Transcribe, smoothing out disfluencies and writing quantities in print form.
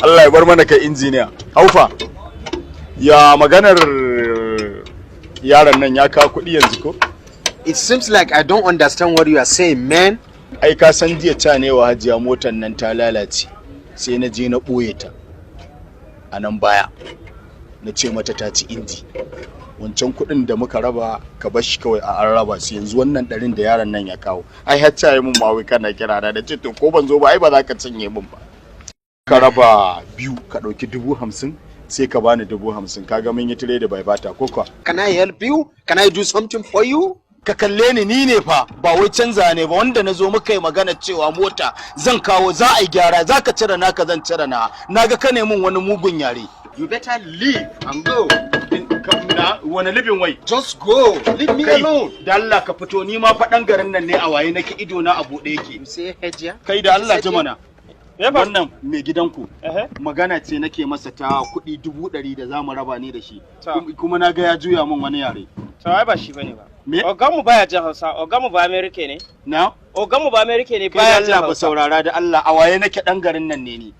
Allah ya bar mana kai, injiniya. Haufa, ya maganar yaron nan, ya kawo kuɗi yanzu ko? It seems like I don't understand what you are saying, man. Ai ka san jiya ca ne wa Hajiya motar nan ta lalace, sai na je na ɓoye ta a nan baya, na ce mata ta ci inji. Wancan kuɗin da muka raba, ka bar shi kawai, a an raba su. Yanzu wannan 100n da yaron nan ya kawo, ai har ca mun ma wai kana kira na da ce, to ko ban zo ba ai ba za ka cinye min ba. Ka raba biyu, ka ɗauki 50,000, sai ka bani 50,000. Kaga mun yi trade by barter, ko kuwa? Can I help you? Can I do something for you? Ka kalle ni, ni ne fa, ba wai canza ne ba. Wanda na zo muka yi magana cewa mota zan kawo, za a yi gyara, za ka cire naka, zan cire na. Naga ka min wani mugun yare. You better leave and go. Wani leaving wai? Just go. Leave me Kai, alone. da Allah ka fito, ni ma faɗan garin nan ne, a waye nake, ido na a buɗe yake. You say Hajiya? Kai, da Allah ji mana. Me fa? Wannan mai gidanku, magana ce nake masa ta kuɗi 100,000 da za mu raba ni da shi. Kuma na ga ya juya min wani yare. To ai ba shi bane ba. Me? Oganmu baya jin Hausa, oganmu ba America ne. Na Oganmu ba America ne, Kai, da baya jin Allah ba Hausa. saurara, da Allah, a waye nake, ɗan garin nan ne ni.